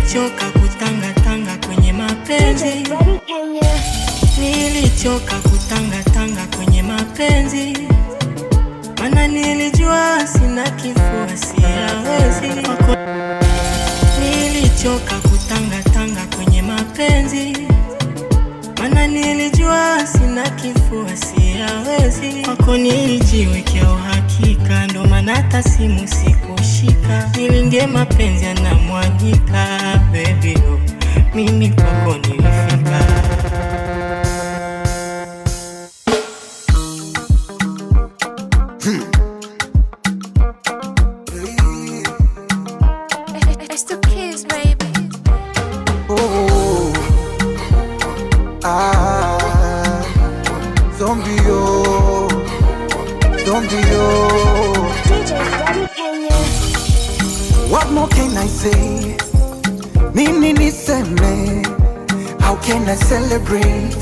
Nilichoka kutangatanga kwenye mapenzi, nilichoka kutangatanga kwenye mapenzi, mana nilijua sina kifua siyawezi. Nilichoka kutangatanga kwenye mapenzi, mana nilijua sina kifua siyawezi. Kwako nilijiwekea uhakika, ndo maana hata simu sikushika. Nilindie mapenzi yanamwagika, baby oh, mimi kwako nilifika. It's the kids, baby. Oh, ah, zombie, oh, zombie, oh. DJ Daddy Kenya. What more can I say? Nini niseme? How can I celebrate?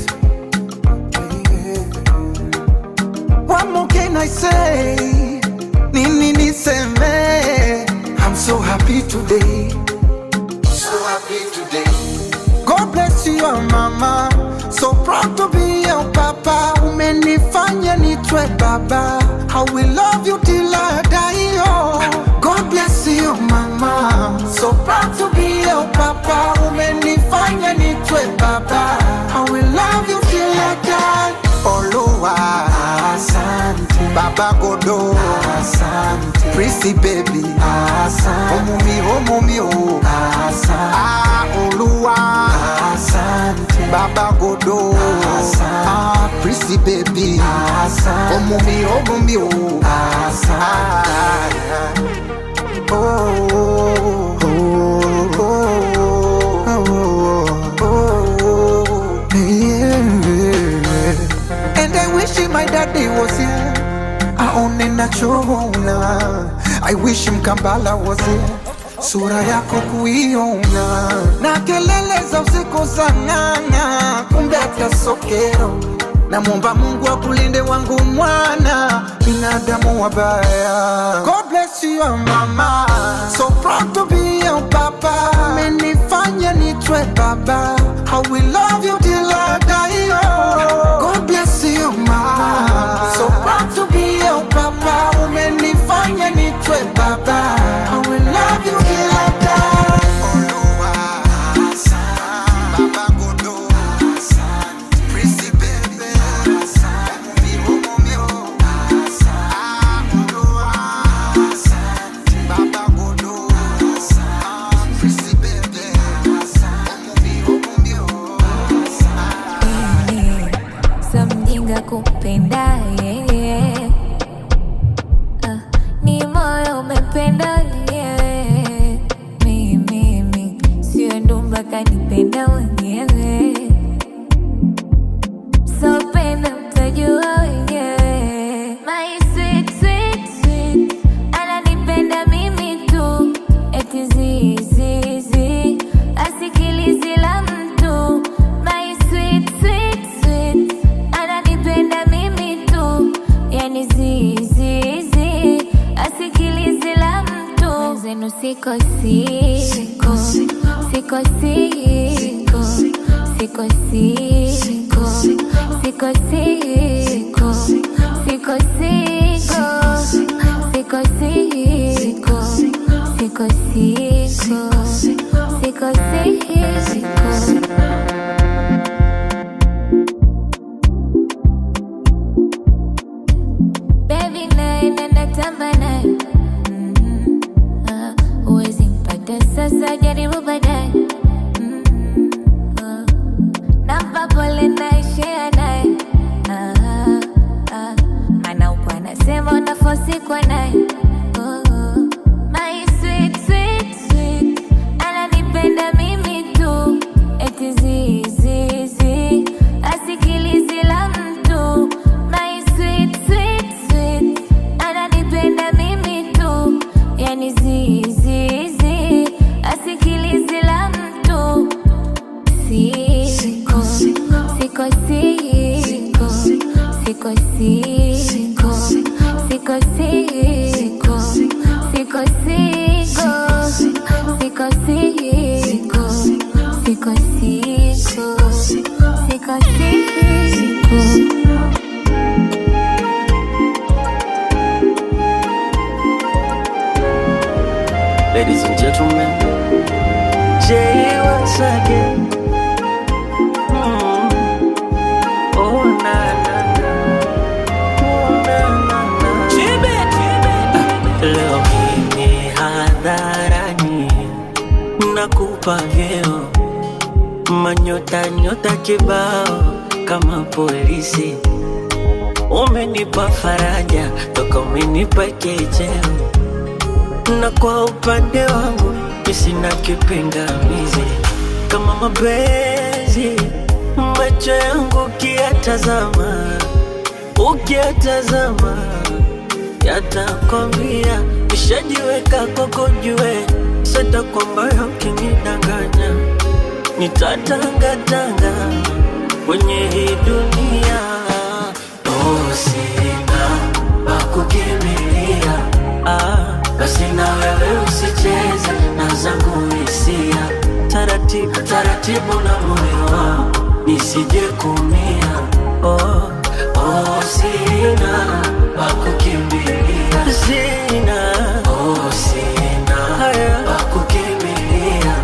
What more can I say? Nini niseme? I'm so happy today. So happy today. God bless you, mama. So proud to be your papa. Umenifanya nitwe baba. I will love you till I die. Oh. God bless you, mama. So proud to be your papa. Umenifanya nitwe baba. I will love you till I die. Oluwa, asante. Baba Godo, asante. Prissy baby, asante. Omumi, omumi, oh, asante. Ah, Oluwa, asante. Baba Godo, asante. Ah, Prissy baby, asante. Omumi, omumi, oh, asante. Oh, oh, oh, oh, oh, oh, yeah. And I wish my daddy was here. Aone nachoona. I wish Mkambala was here. Sura yako kuiona na kelele za usiku za ng'ang'a, kumbe hata sokero. Namwomba Mungu akulinde wangu mwana, binadamu wabaya. God bless you mama, so proud to be your papa. Umenifanya nitwe baba, I will love you till I die. Oh. God bless you mama, so proud to be your papa. Umenifanya nitwe baba, I will love you till I die. Oluwa, Baba Godo, Prissy baby, Omumi, omumi, ah, Oluwa, Baba Godo, Prissy baby, Omumi, omumi, Sa mjinga kupenda yeye. Ah, ni moyo umependa yeye. Mimi sio ndumba kanipenda wenyewe. So penda mtajua wenyewe. My sweet, sweet, sweet. Ananipenda mimi tu. Eti zizizi asikilizi la mtu. My sweet, sweet, sweet. Ananipenda mimi tu. Yani zizizi asikilizi la mtu. Mwenzenu siko siko siko siko siko siko siko siko siko siko siko siko siko siko siko siko. Baby naye na natamba naye. Ah, huwezi mpata sasa, jaribu baadaye. Ah, nampa pole naishia naye. Ah, ah, maana upo anasema unafosi kwa naye. Oh, oh. My sweet, sweet, sweet. Ananipenda mimi tu. Eti zizizi asikilizi la mtu. My sweet, sweet, sweet. Ananipenda mimi tu. Yani zizizi asikilizi la mtu. Siko siko siko siko siko siko siko siko siko siko siko. Ladies and gentlemen, Jay once again. Oh na na na, oh na na na. Leo mimi hadharani nakupa vyeo, manyota nyota kibao kama polisi. Umenipa faraja toka umenipa kicheo, na kwa upande wangu mi sina kipingamizi. Kama mapenzi macho yangu ukiyatazama, ukiyatazama yatakwambia nishajiweka kwako jue, sita kwamba ukinidanganya nitatangatanga kwenye hii dunia. Oh, sina pa kukimbilia, basi na wewe usicheze na zangu hisia, taratibu taratibu na moyo wangu nisije kumia. Oh, oh, sina pa kukimbilia, sina, oh, sina pa kukimbilia.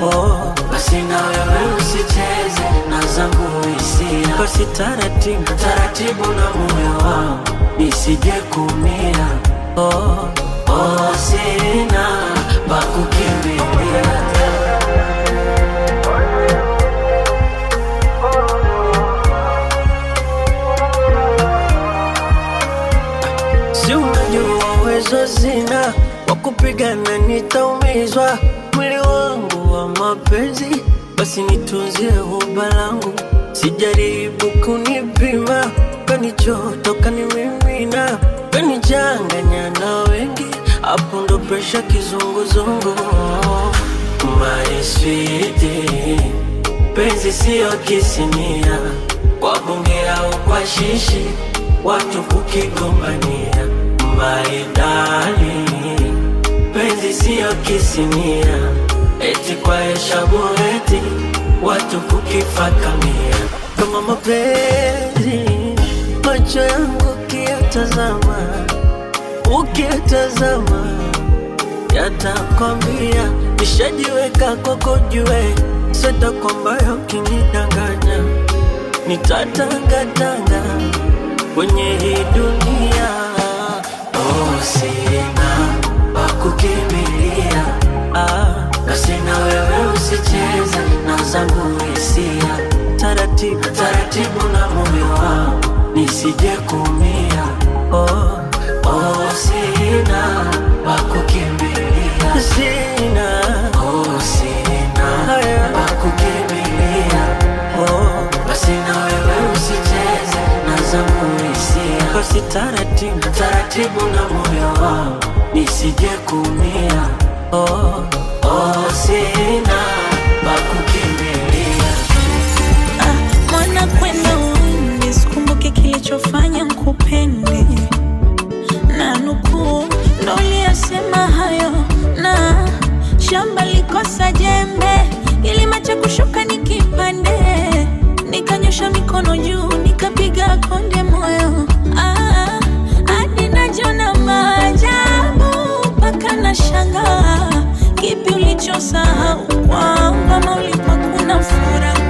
Oh, basi na wewe usicheze na zangu hisia, basi taratibu taratibu na moyo wangu nisije kumia. Oh, oh, sina pa kukimbilia. Si unajua uwezo sina wa kupigana, nitaumizwa mwili wangu wa mapenzi, basi nitunzie huba langu, sijaribu kunipima, kanichoto kanimimina, kanichanganya na wengi, hapo ndo presha kizunguzungu. My sweetie, penzi siyo kisinia, kwa bunge au kwa shishi, watu kukigombania. My darling, penzi siyo kisinia, eti kwa heshabu eti watu kukifakamia. Kama mapenzi macho yangu ukiyatazama, ukiyatazama yatakwambia nishajiweka kwako jue, sita kwamba ukinidanganya nitatangatanga kwenye hii dunia. Oh, sina pa kukimbilia, basi na wewe usicheze na zangu hisia, taratibu taratibu na moyo wangu nisije kumia. Oh, oh, sina pa kukimbilia, sina, oh, sina pa kukimbilia. Oh, basi na wewe usicheze na zangu hisia, basi taratibu taratibu na moyo wangu nisije kumia. Oh, oh, sina pa kukimbilia. Mwana kwenda uende, sikumbuke kilichofanya nkupende, na nukuu ndo uliyasema hayo, na shamba likosa jembe, kilima cha kushuka nikipande, nikanyosha mikono juu nikapiga konde moyo, hadi najiona maajabu mpaka nashangaa, kipi ulichosahau kwangu ama ulikuwa kuna furaha?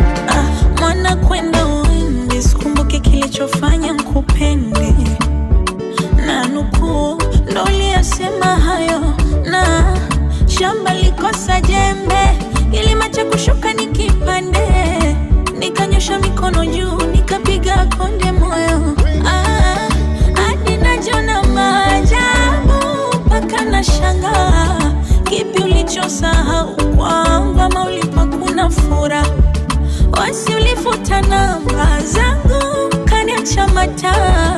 Mwana kwenda uende, sikumbuke kilichofanya nkupende, na nukuu ndo uliyasema hayo, na shamba likosa jembe, kilima cha kushuka nikipande, nikanyosha mikono juu nikapiga konde moyo, hadi najiona maajabu mpaka nashangaa, kipi ulichosahau kwangu ama ulikuwa kuna furaha? Wasi ulifuta namba zangu kaniacha mataa,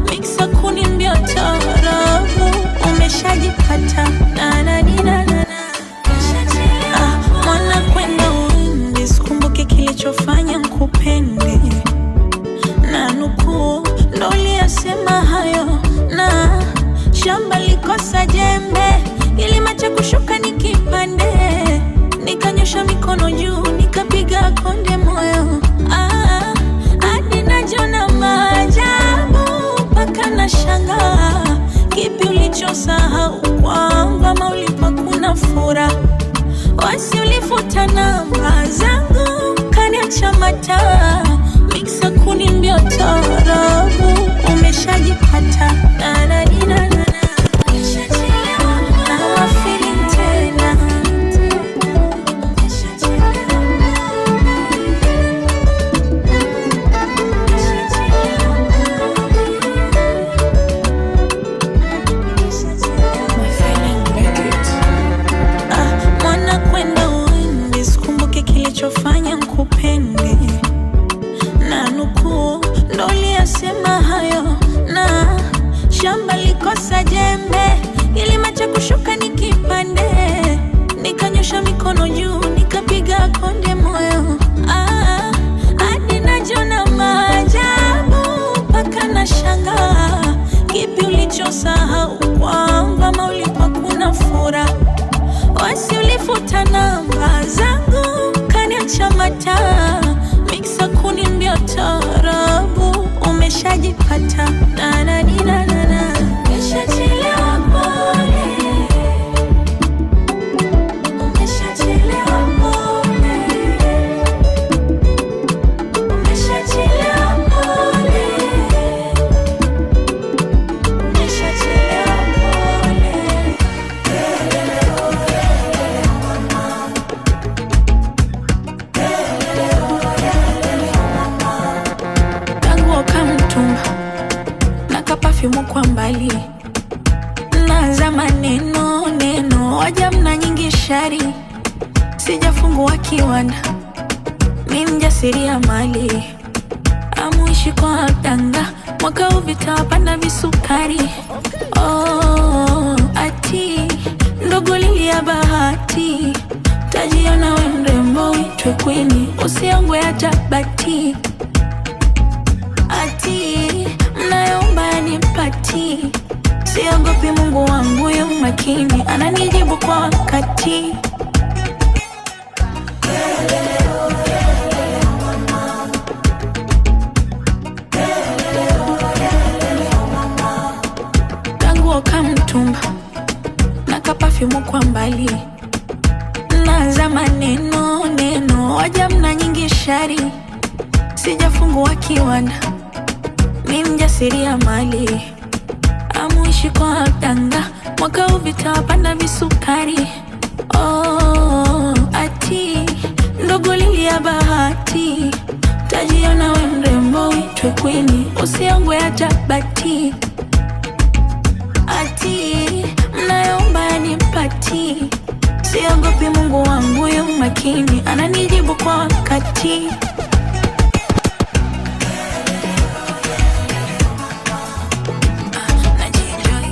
miksa kunimbia tarabu, umeshajipata na na ni na na na. Mwana kwenda uende, sikumbuke kilichofanya nkupende, na nukuu ndo uliyasema hayo, na shamba likosa jembe, kilima cha kushuka nikipande, nikanyosha mikono juu nikapiga konde moyo, hadi najiona maajabu mpaka nashangaa, kipi ulichosahau kwangu ama ulikuwa kuna furaha? umeshajipata. Na na ni na na na. Na feeling tena. Ah, mwana kwenda uende, sikumbuke kilichofanya nkupende, na nukuu ndo uliyasema hayo, na shamba likosa jembe, kilima cha kushuka nikipande, nikanyosha mikono juu nikapiga konde moyo, ah, hadi najiona maajabu mpaka nashangaa kipi ulichosahau kwamba ama ulikuwa kuna furaha wasi ulifuta namba zangu kaniacha mataa miksa kunimbia tarabu umeshajipata nanadinanana umeshachelewa pole umeshachelewa pole umeshachelewa pole umeshachelewa pole. Kanguo kamtumba na kapafyumu kwa mbali, naza maneno neno waja mna nyingi shari, sijafungua kiwanda mi mjasiria mali, amuishi kwa danga mwaka uvita panda visukari. Oh, ati ndogo lilia bahati tajiona we mrembo uitwe kwini, usiongwe hata bati ati mnayoomba nipati, siogopi Mungu wangu yu makini, ananijibu kwa wakati. Kanguo kamtumba na kapafyumu kwa mbali, naza maneno neno waja mna nyingi shari, sijafungua kiwanda mi mjasiria mali, amuishi kwa danga mwaka uvita panda visukari. Oh, ati ndogo lilia bahati tajiona we mrembo uitwe kwini, usiongwe hata bati ati mnayoomba nipati, siogopi Mungu wangu yu makini, ananijibu kwa wakati. Najienjoy.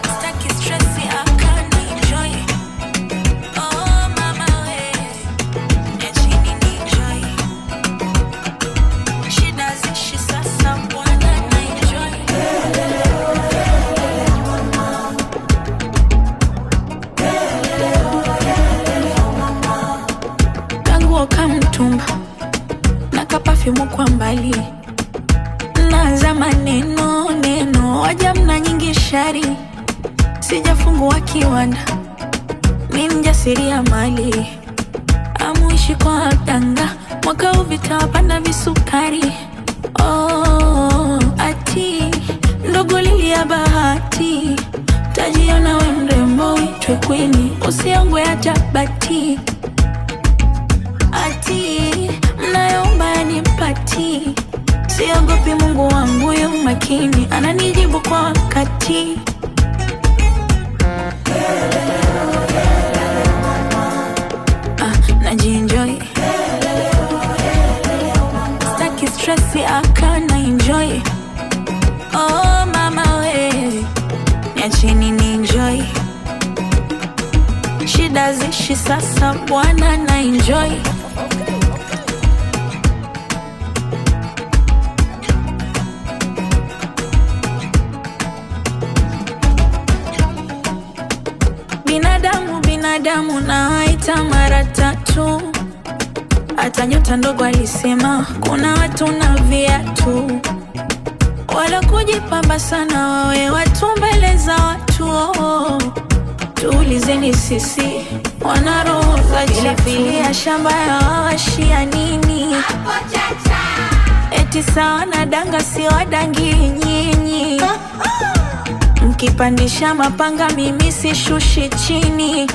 Sitaki stress, aka naenjoy. Oh, mama we, niacheni nienjoy. Shida zishi sasa bwana naenjoy. Kanguo kamtumba na kapafyumu kwa mbali, naza maneno neno waja mna nyingi shari, sijafungua kiwanda mi mjasiria mali, amuishi kwa danga mwaka uvita panda visukari. Oh, ati ndogo lilia bahati tajiona we mrembo uitwe kwini, usiongwe hata bati ati mnayoomba nipati, siogopi Mungu wangu yu makini, ananijibu kwa wakati. Ah, najienjoy, staki stressi, aka na enjoy. Oh mama we, niacheni ni enjoy, shida zishi sasa bwana na enjoy. Binadamu binadamu naita mara tatu, hata nyota ndogo alisema kuna watu na viatu wala kujipamba sana, wawe watu mbele za watu oh. Tuulizeni sisi wana roho za chafu, ya shamba ya wawashia nini? Eti sawa na danga, si wadangi nyinyi. Mkipandisha mapanga, mimi sishushi chini.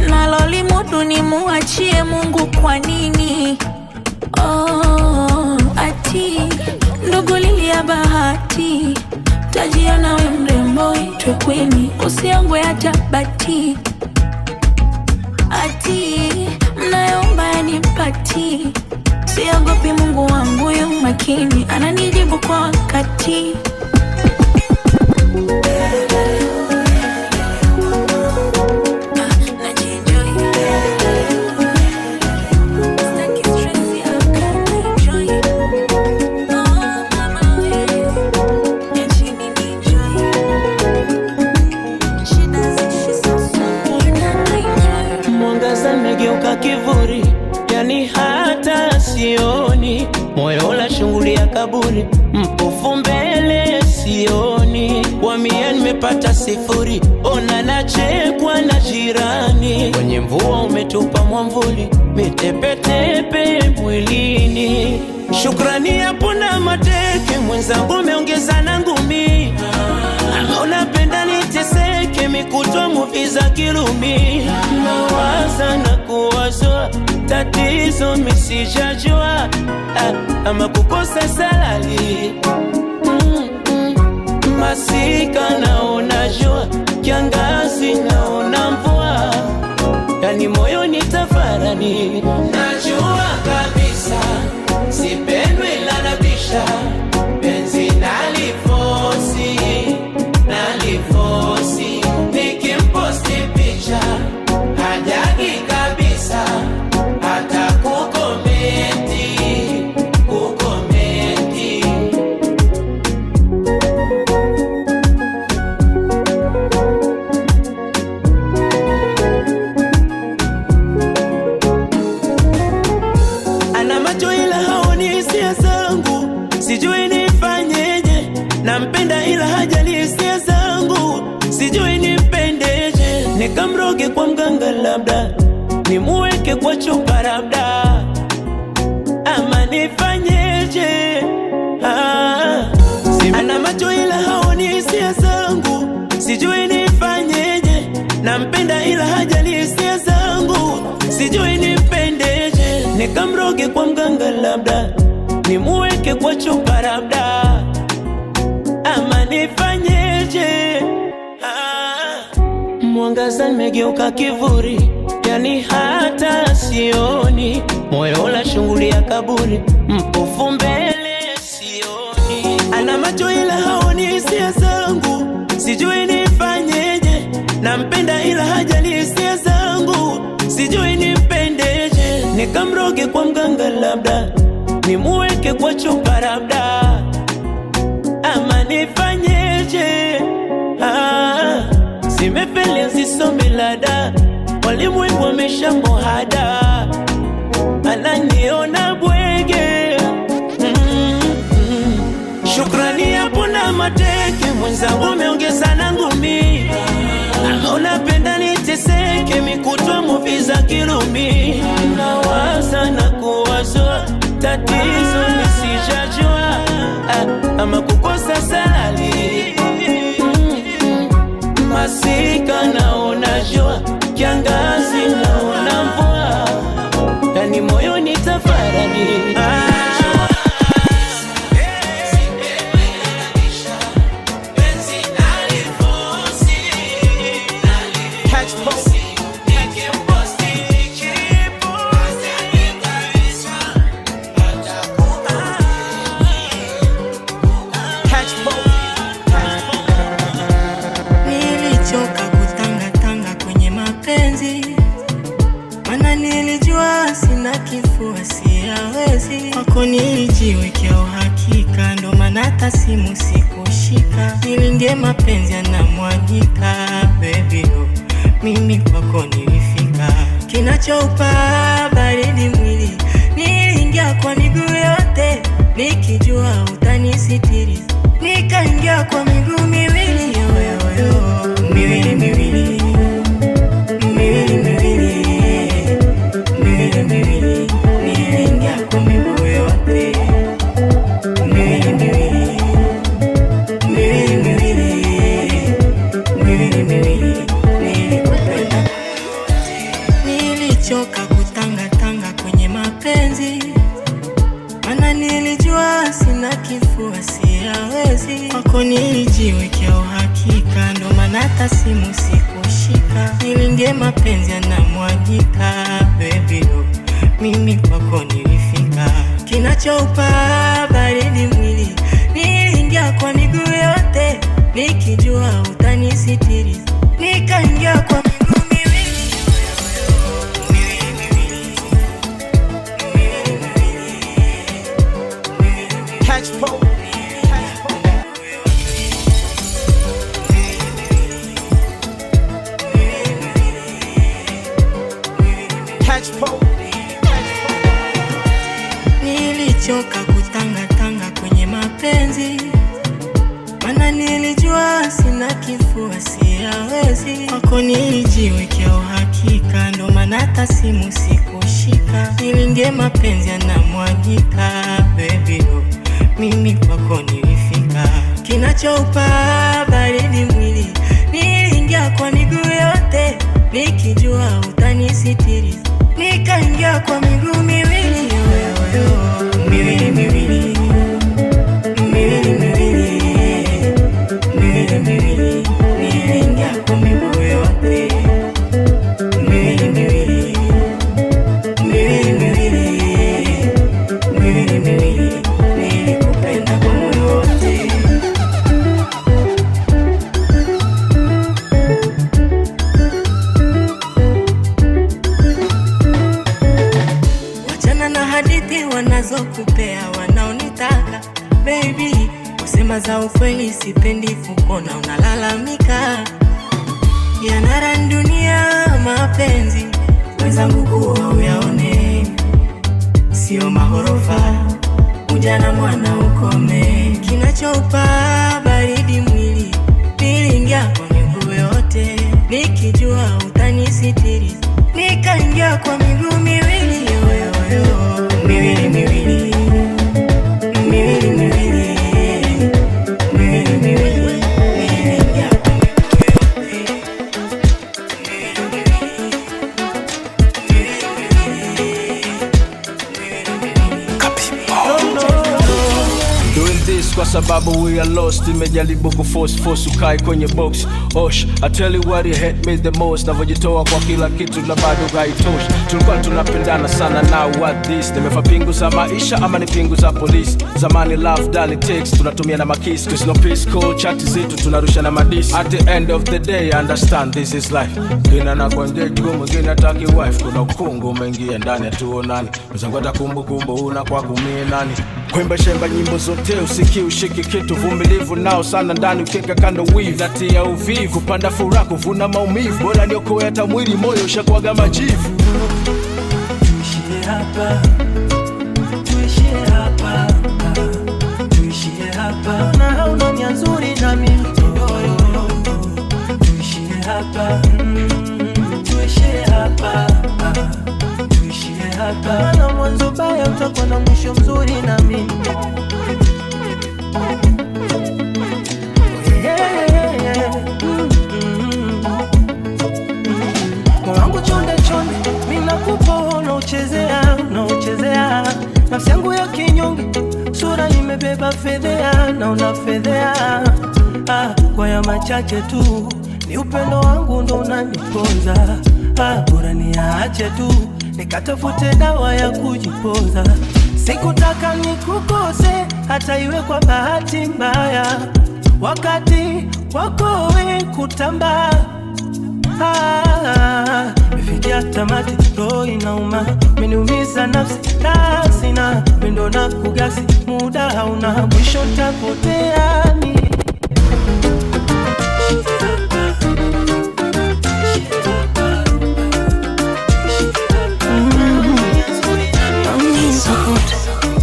Nalolimudu ni muachie Mungu, kwa nini? Oh, ati ndugu lilia bahati, tajiona we mrembo itwe kwini, usiongwe hata bati. Ati mnayoomba yanipati, siogopi Mungu wangu yu makini, ananijibu kwa wakati. Sitaki stress ya enjoy. Oh mama we, niacheni nienjoy. Shida zishi sasa, enjoy. Mwangaza nimegeuka kivuli, yani hata sioni. Moyo la shughuli ya kaburi, mpofu mbele sioni. Wamia nimepata sifuri, ona nachekwa na jirani. Kwenye mvua umetupa mwamvuli, mitepetepe mwilini. Shukrani hapo na mateke, mwenzangu umeongeza na ngumi. Ama unapenda niteseke, mikutwa muvi za Kirumi. Nawaza na kuwazua, tatizo misijajua, ama kukosa salali. Masika naona jua, kiangazi naona mvua, yani moyoni tafarani. Najua kabisa sipendwi ila nabisha, penzi nalifosi, nalifosi, nikimposti picha hajagi kabisa, hata kukomenti, kukomenti. Ana macho ila haoni hisia zangu, sijui nifanyeje. Nampenda ila hajali hisia zangu, sijui nimpendeje. Nikamroge kwa mganga labda, nimuweke kwa chupa labda, ama nifanyeje? Ana macho ila haoni hisia zangu, sijui nifanyeje. Nampenda ila hajali hisia zangu, sijui nimpendeje. Nikamroge kwa mganga labda, nimuweke kwa chupa labda, ama nifanyeje? Mwangaza nimegeuka kivuli, yani hata sioni. Moyo la shughuli ya kaburi, mpofu mbele sioni. Ana macho ila haoni hisia zangu, sijui nifanyeje. Nampenda ila hajali hisia zangu, sijui nimpendeje. Nikamroge kwa mganga labda, nimuweke kwa chupa labda, ama nifanyeje? Zimefeli zisome lada, walimwengu wameshamuhada, ananiona bwege. Shukrani hapo na mateke, mwenzangu umeongeza na ngumi. Ama unapenda niteseke, mikutwa muvi za Kirumi. Nawaza na kuwazua, tatizo nisijajua, ama kukosa salali. Masika naona jua, kiangazi naona mvua, yani moyoni tafarani. Nilichoka kutangatanga kwenye mapenzi, mana nilijua sina kifua siyawezi. Kwako nilijiwekea uhakika, ndo maana hata simu sikushika. Nilingie mapenzi yanamwagika, baby oh, mimi kwako nilifika. Kinachoupa baridi mwili, niliingia kwa miguu yote, nikijua utanisitiri. Nikaingia kwa miguu miwili, yo, yo, yo. Miwili miwili, miwili miwili, miwili miwili, niliingia kwa miguu yote. miwili, nilikupenda. Nilichoka kutangatanga kwenye mapenzi, mana nilijua sina kifua, siyawezi. Kwako nilijiwekea uhakika, ndo maana hata simu sikushika. Nilindie mapenzi yanamwagika, baby oh, mimi kwako nilifika. Kinachoupa baridi mwili, niliingia kwa miguu yote, nikijua utanisitiri, nikaingia kwa miguu miwili miwili miwili miwili miwili. Catch po. Catch po. Nilichoka kutangatanga kwenye mapenzi, mana nilijua sina kifua, siyawezi. Kwako nilijiwekea uhakika, ndo maana hata simu sikushika. Nilindie mapenzi yanamwagika, baby oh, mimi kwako nilifika. Kinachoupa baridi mwili, niliingia kwa miguu yote, nikijua utanisitiri, nikaingia kwa miguu miwili miwili miwili miwili miwili miwili miwili, niliingia kwa miguu yote miwili miwili miwili miwili miwili miwili, nilikupenda kwa moyo wote. Wachana na hadithi wanazokupea wanaonitaka baby, kusema za ukweli sipendi kukona unalalamika. Yanara dunia mapenzi, wenzangu kuwa uyaone, sio mahorofa, ujana mwana ukome. Kinachoupa baridi mwili, niliingia kwa miguu yote, nikijua utanisitiri, nikaingia kwa miguu miwili miwili miwili miwili miwili miwili miwili, niliingia kwa miguu yote. Doing this kwa sababu we are lost. Imejaribu kuforce force ukae kwenye box. Osh, I tell you what it hate me the most. Navyojitoa kwa kila kitu na bado haitoshi. Tulikuwa tunapendana sana, now what this? Nimefa pingu za maisha ama ni pingu za polisi? Zamani love darling takes, tunatumia na makisi. There's no peace call, chat zetu tunarusha na madisi. At the end of the day understand this is life. Kina na kwa juu mwingine hataki wife. Kuna ukungu umeingia ndani hatuonani. Mwenzangu hata kumbukumbu una kwa kumie nani? Kwimba shemba nyimbo zote usiki ushiki kitu vumilivu nao sana ndani ukika kando wivu natia uvivu kupanda furaha kuvuna maumivu bora niokoe hata mwili moyo ushakuwaga majivu. Tuishie hapa, tuishie hapa, tuishie hapa. Na hauna nia nzuri na mimi oh, tuishie hapa, tuishie hapa, tuishie hapa. Na mwanzo baya utakuwa na mwisho mzuri na mimi. Yeah, yeah, yeah. Moyo wangu chonde chonde, mimi nakupa unaochezea, unaochezea nafsi yangu ya kinyonge, sura imebeba fedhea na unafedhea. Ah, kwa ya machache tu ni upendo wangu ndo unaniponza. Ah, bora niache tu nikatafute dawa ya kujipoza. Sikutaka nikukose hata iwe kwa bahati mbaya, wakati wako we kutamba. Ah, mefikia tamati, roho inauma, meniumiza nafsi tasina pendo na kugasi, muda hauna mwisho, tapotea ni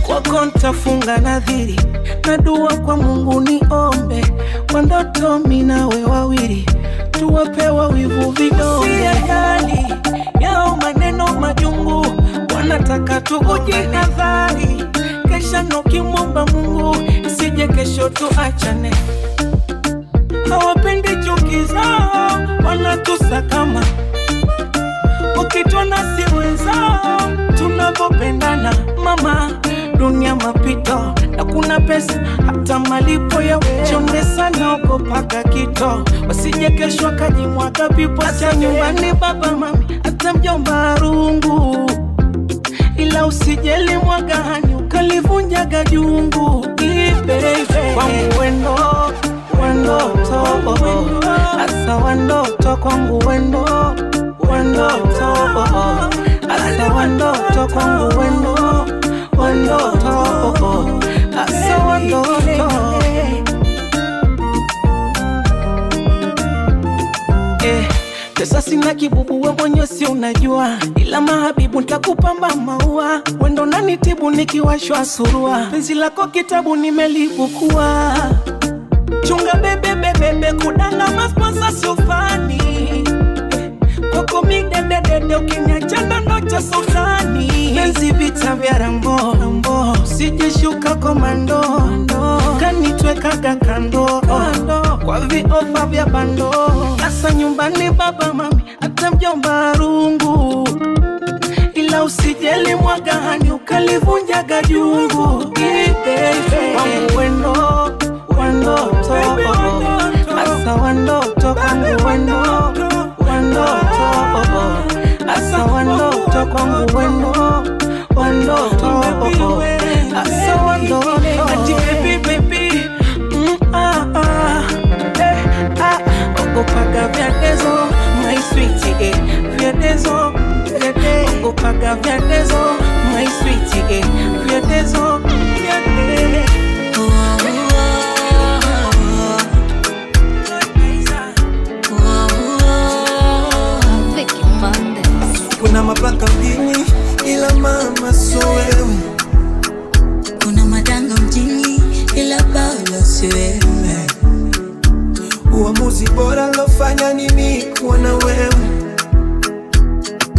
Kwako ntafunga nadhiri na dua kwa Mungu niombe, kwa ndoto mimi nawe wawili tuwapewa wivu vidonge. Usijali yao maneno majungu, wanataka tukujihadhari, kesha nokimwomba Mungu isije kesho tuachane. Hawapendi chuki zao, wanatusakama ukitona si wenzao, tunavyopendana mama, dunia mapito na kuna pesa hata malipo ya chonde sana, okopaka kito wasije kesho kajimwaga pipo cha nyumbani, baba mami, hata mjomba rungu, ila usijeli mwagani ukalivunjaga jungu. Kwangu wendo wandoto, asa wandoto kwangu wendo wandoto, asa wandoto kwangu wendo wandoto, asa wandoto. Pesa sina kibubu, we mwenyewe si unajua, ila mahabibu nitakupamba maua, wendo nanitibu nikiwashwa surua, penzi lako kitabu nimelipukua. Chunga bebe bebebe kudanga masponsa sufani kwako midededede ukiniacha ndondocha sultani penzi vita vya rambo rambo sijishuka komando kanitwekaga kando kwa viofa vya bando sasa nyumbani baba mami hata mjomba rungu ila usijeli mwagani ukalivunjaga jungu. Kwangu wendo wandoto, asa wandoto kwangu wendo wandoto, asa wandoto kwangu wendo wandoto, asa wandoto. Ati baby baby, ah ah, eh ah, ogopaga vyadezo my sweetie, eh vyadezo vyade, ogopaga vyadezo my sweetie, eh vyadezo vyade. Vicky Mondays. Kuna mapaka mjini ila mama so wewe, Kuna madanga mjini ila bado si wewe. uamuzi bora lofanya ni mimi kuwa na wewe.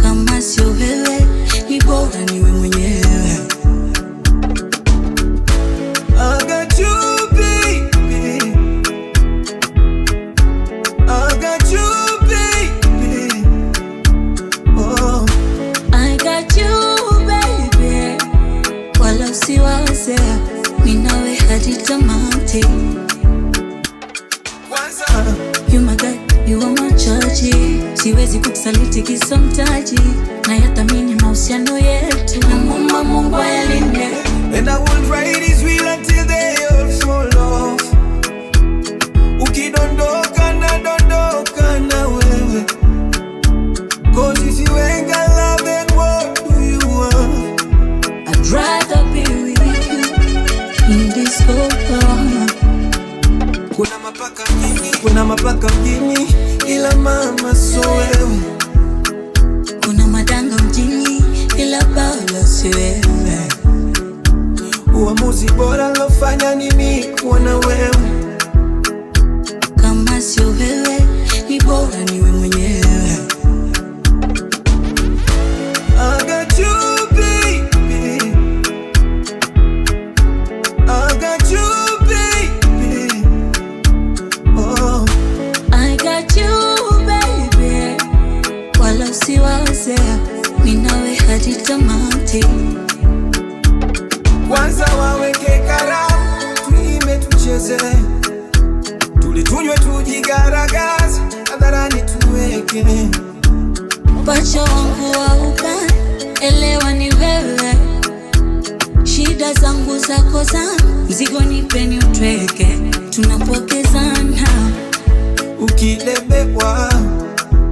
Kama sio wewe ni bora niwe mwenyewe. I got you baby, I got you baby, oh. I got you baby, wala usiwaze, mimi nawe hadi tamati. Kwanza You my God, you are my chaji. Siwezi kukusaliti kisa mtaji, na yathamini mahusiano yetu, na muomba Mungu ayalinde. And I will ride this wheel until they all fall off. Ukidondoka na dondoka na wewe. 'Cause if you ain't got love, then what do you want? I'd rather be with you in this whole world. Kuna mapaka mjini, kuna mapaka mjini, ila mama so wewe. Kuna madanga mjini ila bado si wewe. Uamuzi bora lofanya ni mimi kuwa na wewe. Kama sio wewe ni bora niwe mwenyewe. I got you baby, I got you baby, oh. I got you baby, wala usiwaze, mimi nawe hadi tamati. Kwanza waweke karamu, tuime tucheze, tulitunywe tujigaragaze, hadharani tuweke. Pacha wangu wa ubani, elewa ni wewe, shida zangu zako zangu, mzigo nipeni utweke, tunapokezana. Ukilemewa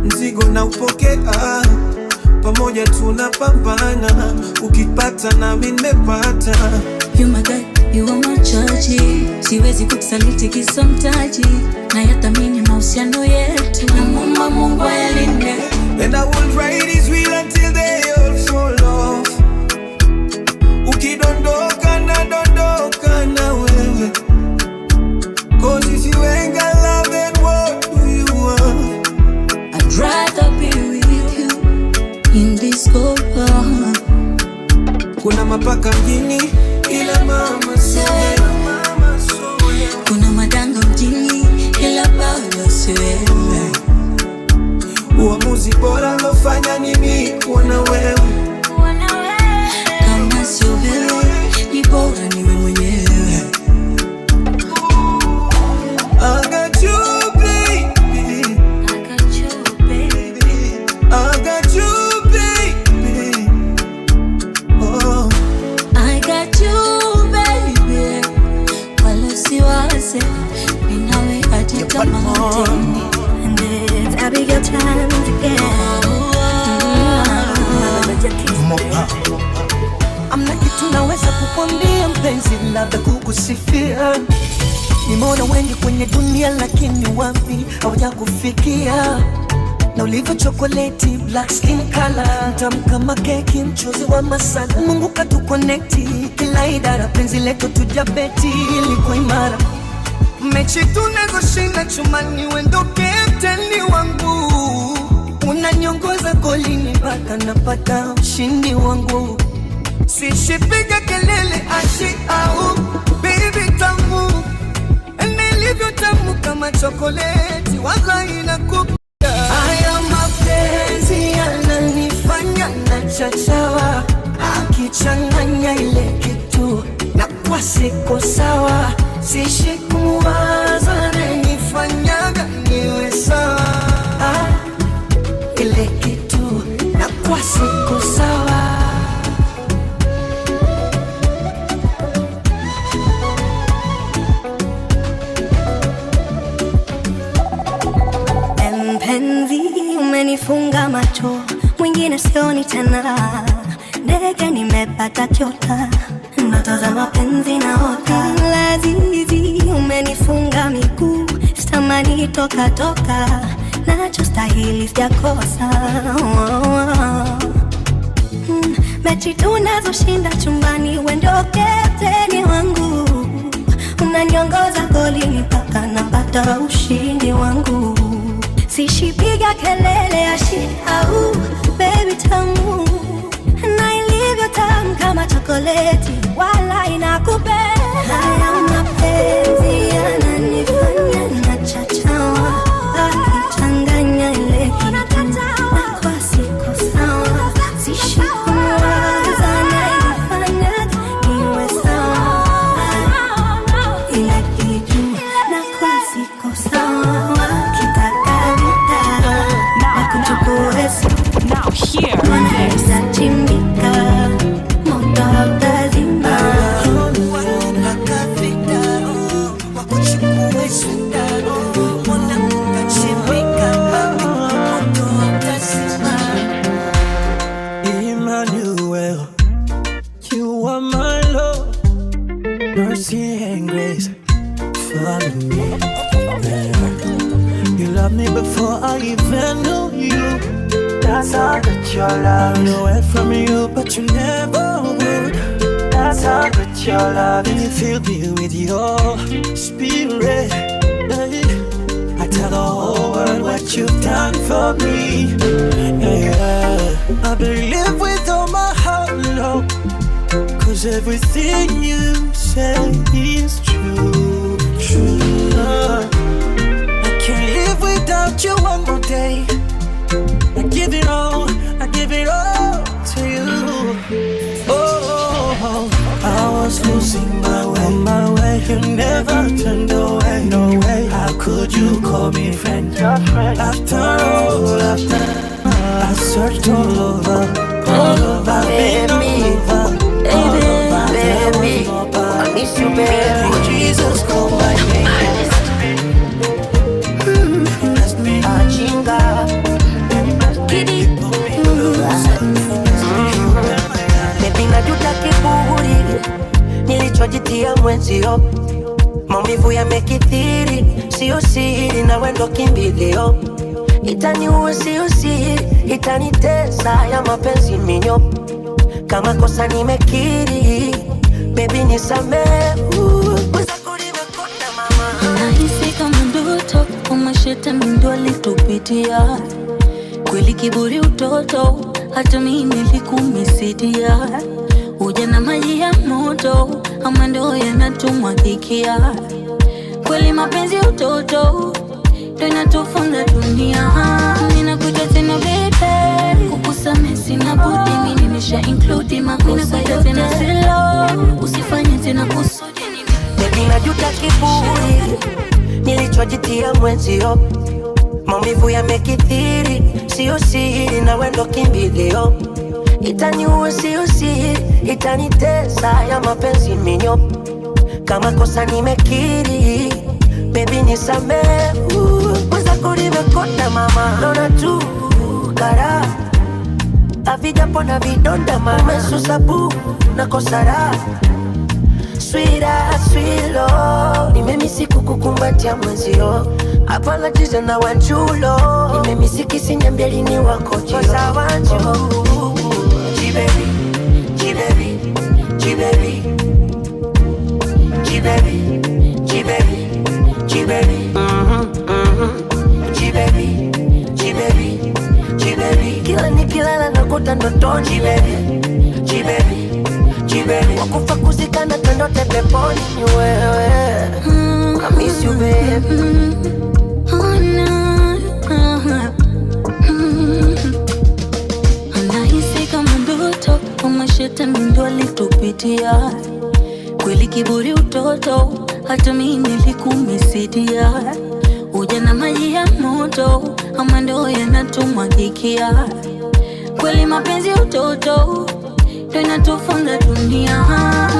mzigo na upokea, pamoja tunapambana, ukipata nami nimepata. You my God, you are my chaji. Siwezi kukusaliti kisa mtaji, na yathamini mahusiano yetu, na muomba Mungu ayalinde. And I will ride this wheel until they all fall off. Ukidondoka na dondoka na wewe. 'Cause if you ain't got love, then what do you want? I'd rather be with you in this cold world. Kuna mapaka mjini ila mama so wewe. Kuna madanga mjini ila si wewe. Uamuzi bora lofanya ni mimi kuwa na wewe. Kama sio wewe, ni bora niwe mwenyewe. I got you, baby. I got you, baby. I got you, baby. Oh. I got you, baby. Wala usiwaze, mimi nawe hadi tamati. And it's Abigail times again. Amna kitu naweza kukwambia mpenzi, labda kukusifia. Nimeona wengi kwenye dunia, lakini wapi hawajakufikia. Na ulivyo chokoleti, black skin color, tamu kama keki, mchuzi wa masala. Mungu katukonekti kila idara, penzi letu tujabeti liko imara. Mechi tunazoshinda chumani, wewe ndo kapteni wangu, unaniongoza golini mpaka napata ushindi wangu. Sishipiga kelele ashi au baby tamu, nilivyo tamu kama chokoleti, waga inakupa. Haya mapenzi yananifanya nachachawa, akichanganya ile kitu na kwa siko sawa, sishi kumuwaza nanifanyaga niwe sawa. Ah, ile kitu na kwa siko sawa. Mpenzi, umenifunga macho, mwingine sioni tena. Ndege nimepata kyota, ndoto za mapenzi naota. Lazizi, umenifunga miguu, sitamani toka toka, nachostahili sijakosa. Oh, oh. Mechi tunazoshinda chumbani, wewe ndio kapteni wangu, unaniongoza golini mpaka napata ushindi wangu. Sishipiga kelele ashi au baby tamu, na ilivyo tamu kama chokoleti, wala inakupenda. Haya mapenzi yananifanya nachachawa, akichanganya ile kitu na kwa siko sawa, sishikuwaza naifanya niwe sawa, ila kitu na kwa siko sawa, kitaka vita na kuchukue Now hear this. Chimbika moto hautazima. Emmanuel, you are my Lord, mercy and grace follow me. Yeah. You loved me before I even knew you. That's how good your love. I away from you, but you never would. That's how good your love. And you fill me with your spirit. Hey. I tell the whole world what you've done for me. Yeah. I believe with all my heart, Lord, 'cause everything you say is true. True. I can't live without you one more day. I give it all, I give it all to you. Oh, I was losing my way, my way. You never turned away, no way. How could you call me friend? After all I've done, I searched all over, all over, I've been all over, all over. There was nobody. I miss you, baby. Jesus called my name. Blessed me. Achinga. Kidi. Baby, najuta kiburi nilichojitia mwenzio, maumivu yamekithiri, sio siri, na wendo kimbilio, itaniua sio siri, itanitesa ya mapenzi minyo, kama kosa nimekiri, baby nisamehe. Mwenzako nimekonda mama. Nahisi kama ndoto, kama shetani ndo alitupitia. Kweli kiburi utoto, hata mimi nilikumisidia. Ujana maji ya moto, ama ndo yanatumwagikia. Kweli mapenzi utoto, ndo inatufunza dunia. Ninakuja tena baby, kukusamehe sina budi, mimi nimesha include makosa yote. Tena silo, usifanye tena kusudi. Baby najuta kiburi nilichojitia mwenzio, maumivu yamekithiri, sio siri na wendo kimbilio, itaniua sio siri, itanitesa ya mapenzi minyo, kama kosa nimekiri, baby nisamehe, mwenzako nimekona mama, naona tu kara havijapona vidonda mama, umesusa bu nakosa raha Sweeter, sweet love. Nimemisi kukukumbatia mwenzio, hapana jiza na wanchulo. Nimemisi kisinyambia lini wako jio. G-baby, G-baby, G-baby, G-baby, G-baby, G-baby, G-baby, G-baby, G-baby. Kila nikilala nakuta ndotoni. G-baby, G-baby, G-baby. Wakufa kuzikana twende peponi ni wewe. I miss you baby. Anahisi kama ndoto, kama shetani ndo alitupitia. Kweli kiburi utoto, hata mimi nilikumisidia. Ujana maji ya moto, ama ndo yanatumwagikia. Kweli mapenzi utoto, ndo inatufunza dunia.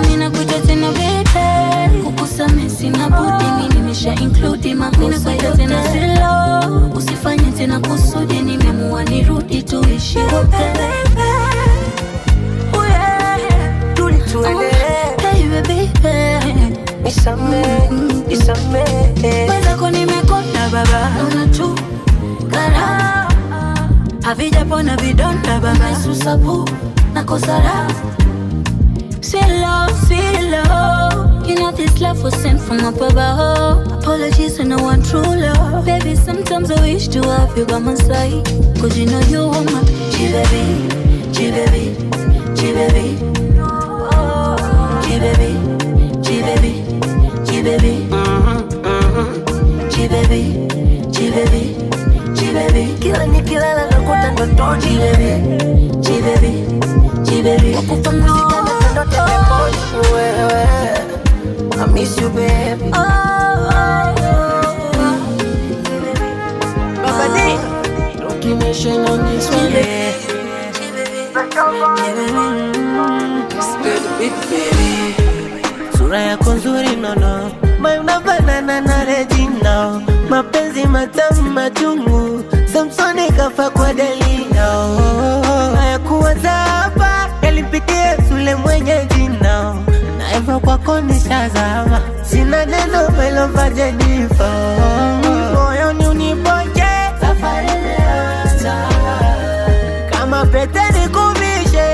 Ninakuja tena baby, kukusamehe sina budi, mimi nimesha include makosa yote. Tena silo, usifanye tena kusudi, nimeamua nirudi tuishi wote. Tuendelee. Baby, baby. Nisamehe, nisamehe. Mwenzako nimekonda baba, naona tu karaha, havijapona vidonda baba, mesusa pu nakosa raha. Silo, silo, you know this love was sent from up above. Apologies and I want true love. Baby, sometimes I wish to have you by my side, 'cause you know you are my G-baby, G-baby, G-baby, G-baby, G-baby, G-baby, G-baby, G-baby, G-baby. Kila nikilala nakuta ndotoni. G-baby, G-baby, G-baby. Wakufa kuzikana twende peponi ni wewe. I miss you baby. Baba D. Documentation on this one. Sura yako nzuri nono, mai unafanana na Regina, mapenzi matamu machungu, Samsoni kafa kwa Delina. Hayakuanza hapa, yalimpitia Sule mwenye jina, na Eva kwako nishazama, sina neno melova Jenifa, moyoni unipoje, safari imeanza, kama pete nikuvishe,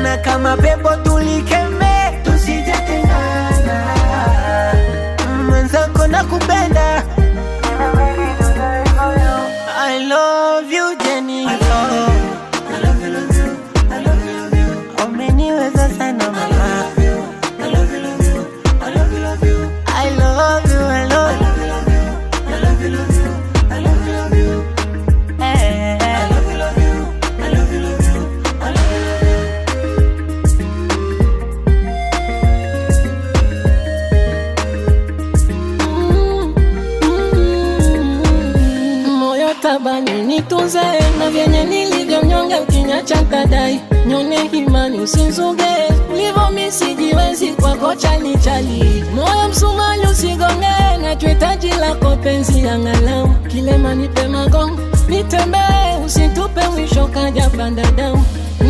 na kama pepo tulikeme, tusijatengana, mwenzako nakupenda. I love you Jennifer, I love you, love you, I love you, love you. Umeniweza sana mama. I love you, love you, I love you, love you. I love you, I love you, I love you, love you, I love you, love you. Eh. I love you, love you, I love you, love you, I love you, love you. Moyo tabani nitunze na vyenye nilivyo mnyonge, ukinyacha kadai nyone himani usinzuge, ulivo misijiwezi kwako chali chali, moyo msumali usigonge, nachohitaji lako penzi angalau kilema nipe magongo nitembee, usitupe mwisho kaja panda damu,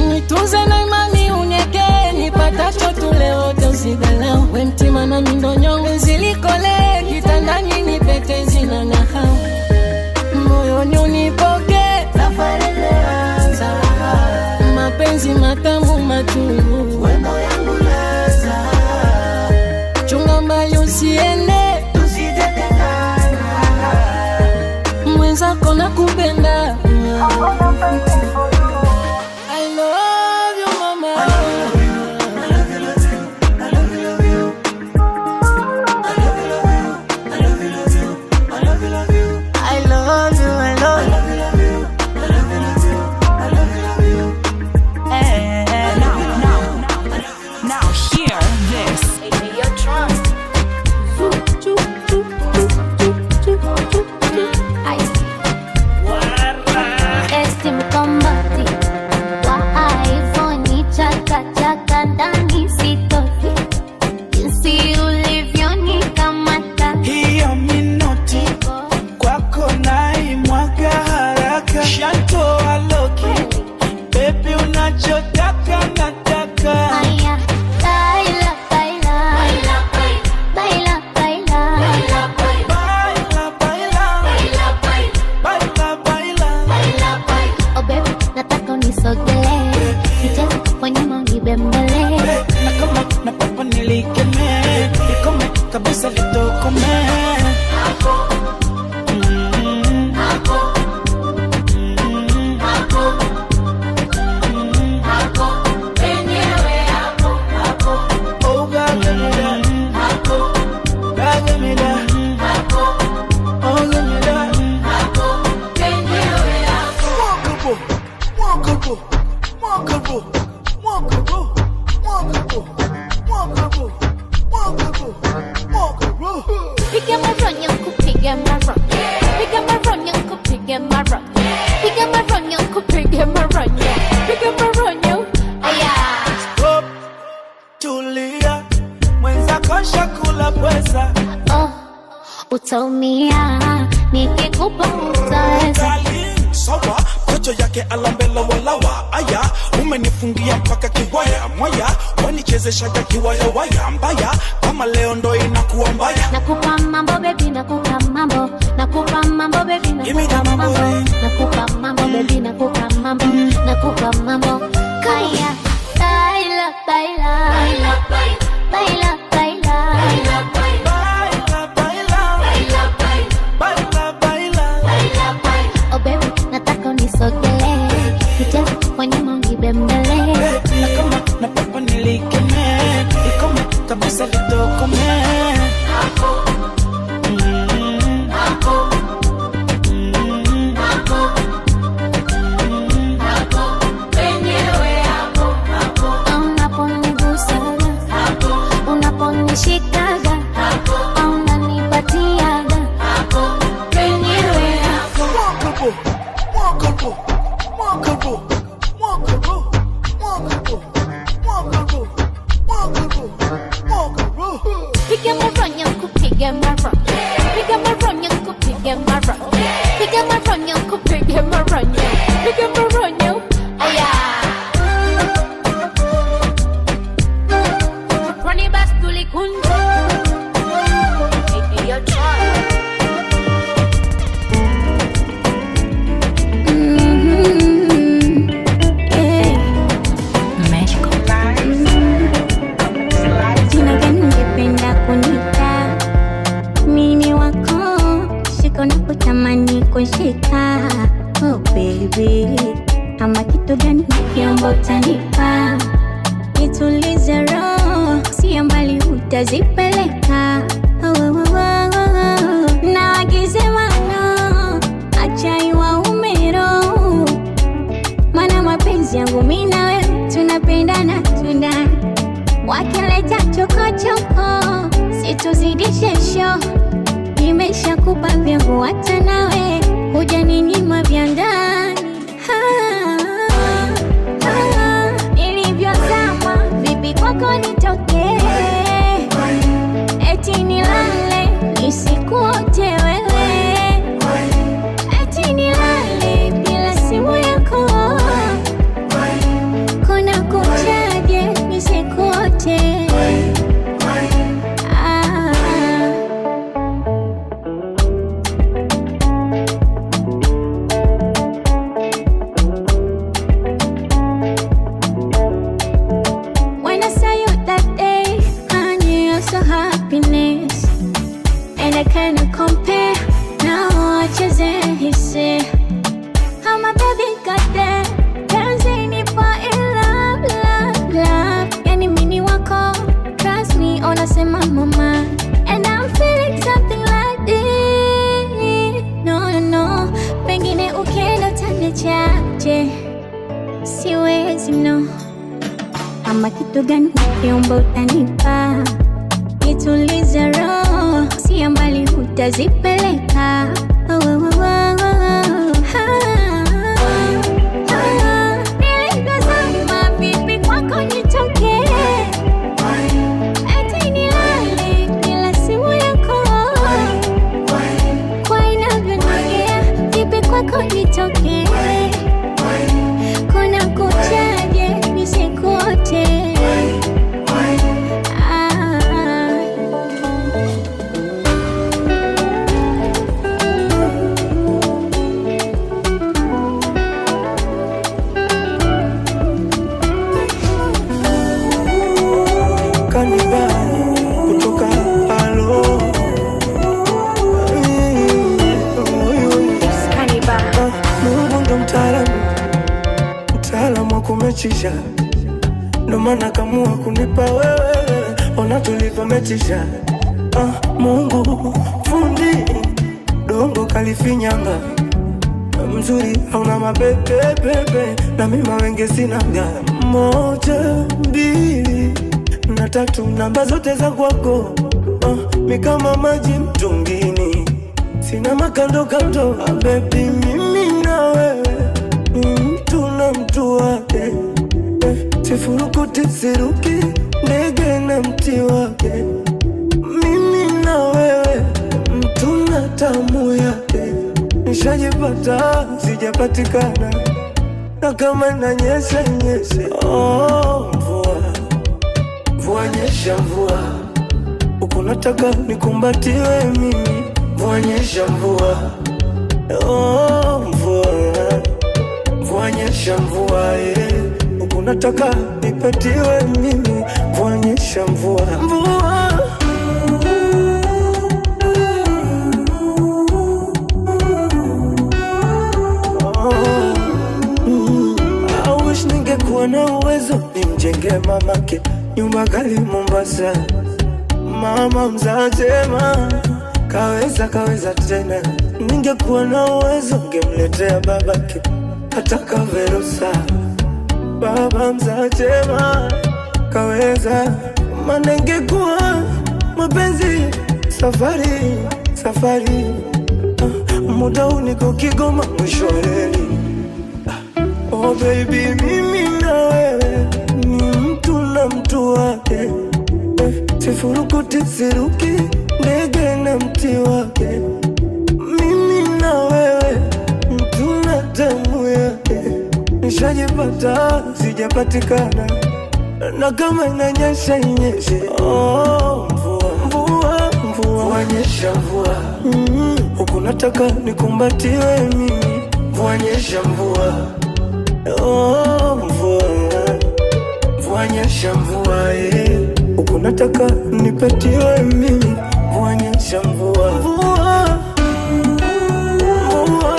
nitunze na imani unyeke, nipatacho tule wote usidhalau, we mtima na mindonyonge zilikole, kitandani nipe tenzi na nahau moyoni unipoke, safari imeanza, mapenzi matamu machungu, wendo yangu laza, chunga mbali usiende, tusijetengana, mwenzako nakupenda. I love you mama. I love you, love you, I love you, love you. I love you, love you, I love you, Utaumia nikikupa utaweza. Sawa, kocho yake alambela walawa. Aya, umenifungia mpaka kiwaya. Mwaya, wanichezeshaga kiwaya waya. Mbaya, kama leo ndo inakuwa mbaya. Nakupa mambo baby, nakupa mambo. Nakupa mambo baby, nakupa mambo. Nakupa mambo baby, nakupa mambo. Nakupa mambo. Kaya, baila, baila. Baila, baila. Baila, baila, baila. Oh baby, nataka unisogelee. Kicheza kwa nyuma unibembele. Na kama na pepo nilikeme, ikome kabisa litokome. Unaponigusaga, unaponishikaga, unanipatiaga penyewe hapo. Walkable, walkable, walkable, walkable, walkable, walkable, walkable, walkable. Piga maronyo, kupiga maro. Piga maronyo, kupiga maro. Piga maronyo, kupiga maronyo. Piga maronyo. Aya. Rani bas tulikunja. Your Jina gani ungependa kunita? Mimi wako, shika unapotamani kushika. Oh baby, ama kitu gani ukiomba utanipa? Nitulize roho, sio mbali utazipeleka. Oh, oh, oh, oh. Na wakisema no, acha iwaume roho. Maana mapenzi yangu mimi na wewe tunapendana tundani. Wakileta chokochoko, situzidishe show. Nimeshakupa vyangu hata nawe hujaninyima vya ndani. Nilivyozama vipi kwako nitoke? Eti nilale nisikuote wewe, eti nilale bila simu yako, kuna kuchaje nisikuote? Ah. When I saw you that day, I knew you're so happiness. And I cannot compare. Now wacheze hisi. How my baby got there. Dancing nipo in love, love, love. Yani mini wako, trust me, unasema mama. And I'm feeling something like this. No, no, no. Pengine ukienda utaniachaje? Siwezi, no. Ama kitu gani ukiomba utanipa? Nitulize roho, sio mbali utazipeleka. Oh, oh, oh, oh, oh. Ah, ah. Nilivyozama vipi kwako nitoke? Eti nilale bila simu yako, kwa inavyonogea vipi kwako nitoke? Kuna kuchaje nisikuote? Ah. Kanibali kutoka alo. Mungu ndo mtaalamu, mtaalamu wa kumechisha, ndo maana kamua kunipa wewe, ona tulivyometisha. Mungu fundi dongo kalifinyanga, mzuri hauna mapepepepe, na mimi mawenge sinaga. 1, 2 na 3, namba zote za kwako. Mi kama maji mtungini, sina makando kando. Baby mimi na wewe ni mtu na mtu wake. Sifurukuti siruki ndege na mti wake. Mimi na wewe mtu na tamu yake. Nishajipata, sijapatikana, na kama nanyesha nyeshe. Oh, mvua, mvua nyesha mvua, huku nataka nikumbatiwe mimi. Mvua nyesha mvua, oh, mvua, mvua nyesha mvua, huku nataka nipatiwe mimi. Mvua nyesha mvua, mvua. I wish ningekuwa na uwezo nimjenge mamake nyumba gali Mombasa. Mama mzajema kaweza kaweza tena. Ningekuwa na uwezo ningemletea babake hata kaverusa. Baba mzajema kaweza, maana ingekuwa mapenzi safari safari. Muda huu niko Kigoma mwisho wa reli. Oh baby, mimi na wewe ni mtu na mtu wake. Sifurukuti siruki ndege na mti wake. Mimi na wewe mtu na damu yake. Nishajipata, sijapatikana, na kama inanyesha inyeshe. Oh, mvua, mvua, mvua, mvua nyesha mvua, huku nataka nikumbatiwe mimi. Mvua nyesha mvua, oh, mvua, mvua nyesha mvua, huku nataka nipatiwe mimi. Mvua nyesha mvua, mvua, mvua, mvua.